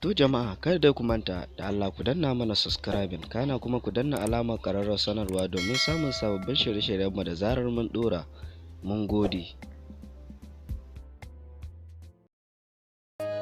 To jama'a, kada dai ku manta da Allah ku danna mana subscribing, kana kuma ku danna alamar ƙararrawar sanarwa domin samun sababbin shirye-shiryenmu da zarar mun ɗora. Mun gode.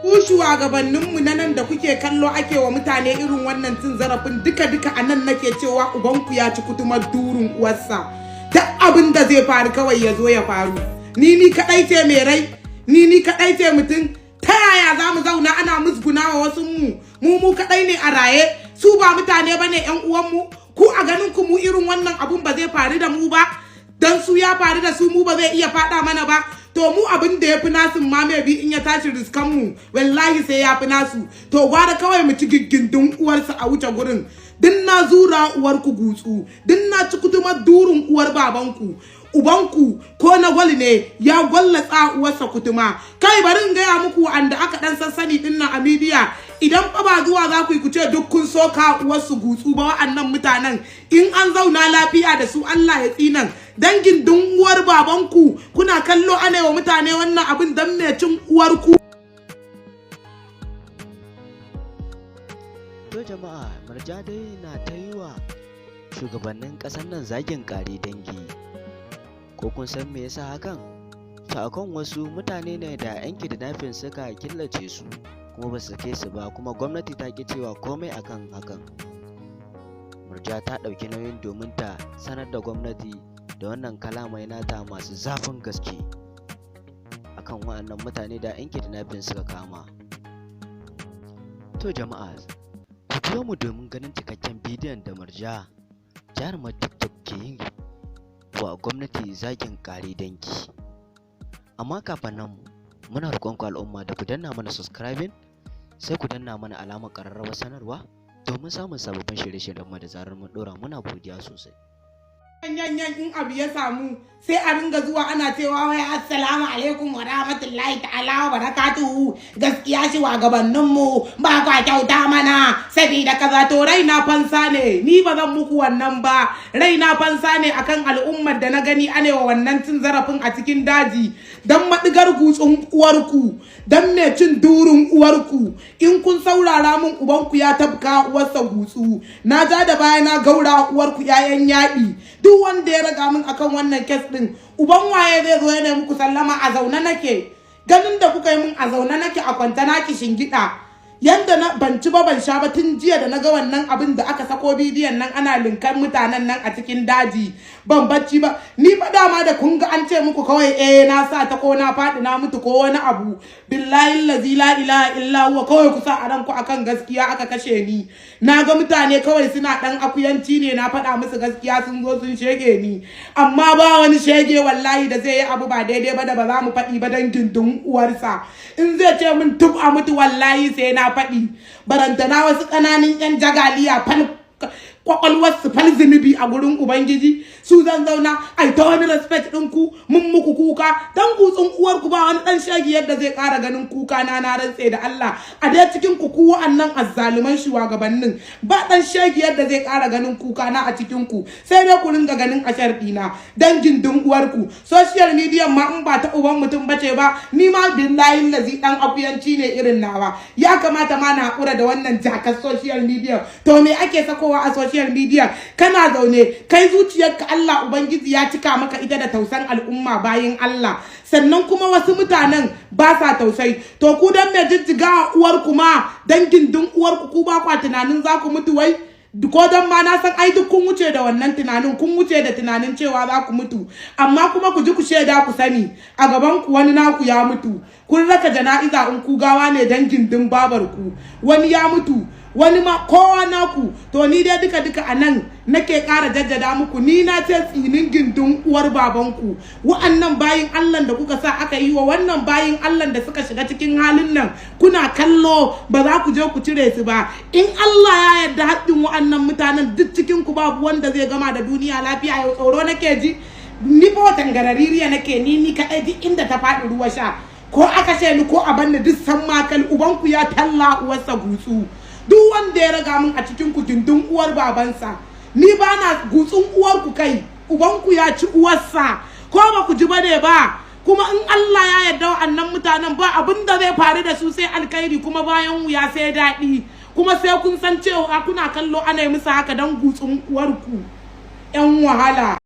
Ku shugabanninmu na nan da kuke kallo ake wa mutane irin wannan cin zarafin, duka-duka a nan nake cewa ubanku ya ci kutumar durun uwarsa. Duk abin da zai faru kawai ya zo ya faru. Ni ni kaɗai ce mai rai, ni ni kaɗai ce mutum. Ta yaya za mu zauna ana musguna wa wasu mu? Mu mu kaɗai ne a raye, su ba mutane ba ne 'yan uwanmu? Ku a ganin ku mu irin wannan abun ba zai faru da mu ba? Dan su ya faru da su, mu ba zai iya faɗa mana ba? To mu abin da ya fi nasu ma mai bi in ya tashi riskan mu, wallahi sai ya fi nasu. To gwara kawai mu ci giggindin uwarsa a wuce gurin. Din na zura uwarku gutsu, din na ci kutumar durun uwar babanku. Ubanku ko na gwal ne ya gwallatsa uwarsa kutuma. Kai, bari in gaya muku, wanda aka dan sassani din nan a midiya, idan fa ba zuwa za ku yi ku ce duk kun soka uwarsu gutsu ba, wa'annan mutanen in an zauna lafiya da su, Allah ya tsinan dangin dun uwar babanku. Kuna kallo ana wa mutane wannan abin dan mai cin uwarku. To jama'a, Murja dai na ta yi wa shugabannin ƙasar nan zagin ƙare dangi. Ko kun san me yasa hakan? To akan wasu mutane ne da 'yan kidnapping suka killace su kuma ba su sake su ba, kuma gwamnati ta ƙi cewa komai akan hakan. Murja ta ɗauki nauyin domin ta sanar da gwamnati da wannan kalamai nata masu zafin gaske akan waɗannan mutane da 'yan kidnapping suka kama. To jama'a, ku biyo mu domin ganin cikakken bidiyon da Murja jarumar TikTok ke yi wa gwamnati zagin ƙare dangi. Amma kafin nan, muna roƙon ku al'umma da ku danna mana subscribing, sai ku danna mana alamar ƙararrawar sanarwa domin samun sababbin shirye-shiryenmu da zarar mun ɗora. Muna godiya sosai. Yanyan in abu ya samu sai a ringa zuwa ana cewa wai assalamu alaikum wa rahmatullahi ta'ala wa barakatuhu, gaskiya shi wa gabaninmu ba kwa kyauta mana saboda kaza. To raina fansa ne, ni ba zan muku wannan ba. Raina fansa ne akan al'ummar da na gani ane wa wannan cin zarafin a cikin daji. Dan madigar gutsun uwarku, dan mai cin durun uwarku, in kun saurara min, ubanku ya tabka uwarsa gutsu. Na ja da baya na gaura uwarku 'ya'yan yaɗi. Duk wanda ya raga min akan wannan case din, uban waye zai zo yana muku sallama? A zaune nake, ganin da kuka yi min, a zaune nake, a kwanta na ki shingida. Yanda na ban ci ba ban sha ba tun jiya da na ga wannan abin da aka sako bidiyon nan ana linkan mutanen nan a cikin daji, ban bacci ba. Ni fa dama da kun ga an ce muku kawai eh na sa ta ko na faɗi na mutu ko wani abu, billahi allazi la ilaha illa huwa, kawai ku sa a ranku akan gaskiya aka kashe ni. Na ga mutane kawai suna dan akuyanci ne, na faɗa musu gaskiya sun zo sun shege ni. Amma ba wani shege wallahi da zai yi abu ba daidai ba da ba za mu faɗi ba, dan gindin uwarsa. In zai ce min tub a mutu, wallahi sai na faɗi. Barantana wasu ƙananan 'yan jagaliya fal kwakwalwarsu fal zunubi a gurin ubangiji, su zan zauna ai ta wani respect ɗinku? Mun muku kuka dan gutsun uwarku, ba wani ɗan shagi yadda zai ƙara ganin kuka na. Na rantse da Allah, a dai cikin ku, ku wa'annan azzaluman shugabannin, ba ɗan shagi yadda zai ƙara ganin kuka na a cikin ku, sai dai ku ringa ganin ashar ɗina dan gindin uwarku. Social media ma in ba ta uban mutum bace ba, ni ma billahi lazi dan akuyanci ne irin nawa. Ya kamata ma na haƙura da wannan jakar social media. To me ake sakowa a social media? Kana zaune kai, zuciyarka Allah ubangiji ya cika maka ita da tausan al'umma bayin Allah, sannan kuma wasu mutanen ba sa tausayi. To ku dan me jijjiga uwar ku ma, dan gindin uwar ku? Ku ba kwa tunanin za ku mutu wai? Ko dan ma na san ai duk kun wuce da wannan tunanin, kun wuce da tunanin cewa za ku mutu. Amma kuma ku ji, ku shaida, ku sani, a gaban ku wani naku ya mutu, kun raka jana'iza in ku gawa ne, dan gindin babar ku wani ya mutu, wani ma kowa naku. To ni dai duka duka a nan nake ƙara jaddada muku, ni na ce tsinin gindin uwar babanku. Wa'annan bayin Allah da kuka sa aka yi wa wannan, bayin Allah da suka shiga cikin halin nan, kuna kallo ba za ku je ku cire su ba, in Allah ya yarda haɗin wa'annan mutanen duk cikin ku babu wanda zai gama da duniya lafiya. Yau tsoro nake ji ni fa, watan garaririya nake ni ni kaɗai, duk inda ta faɗi ruwa sha, ko aka ce ni ko a banni, duk san makal ubanku ya talla uwarsa gutsu. Duk wanda ya raga min a cikin ku, gindin uwar babansa, ni ba na gutsun uwar ku. Kai, ubanku ya ci uwarsa, ko ba ku ji bane ba? Kuma in Allah ya yarda, wa'annan mutanen ba abin da zai faru da su sai alkhairi, kuma bayan wuya sai daɗi. Kuma sai kun san cewa kuna kallo ana yi musu haka don gutsun uwarku, 'yan wahala.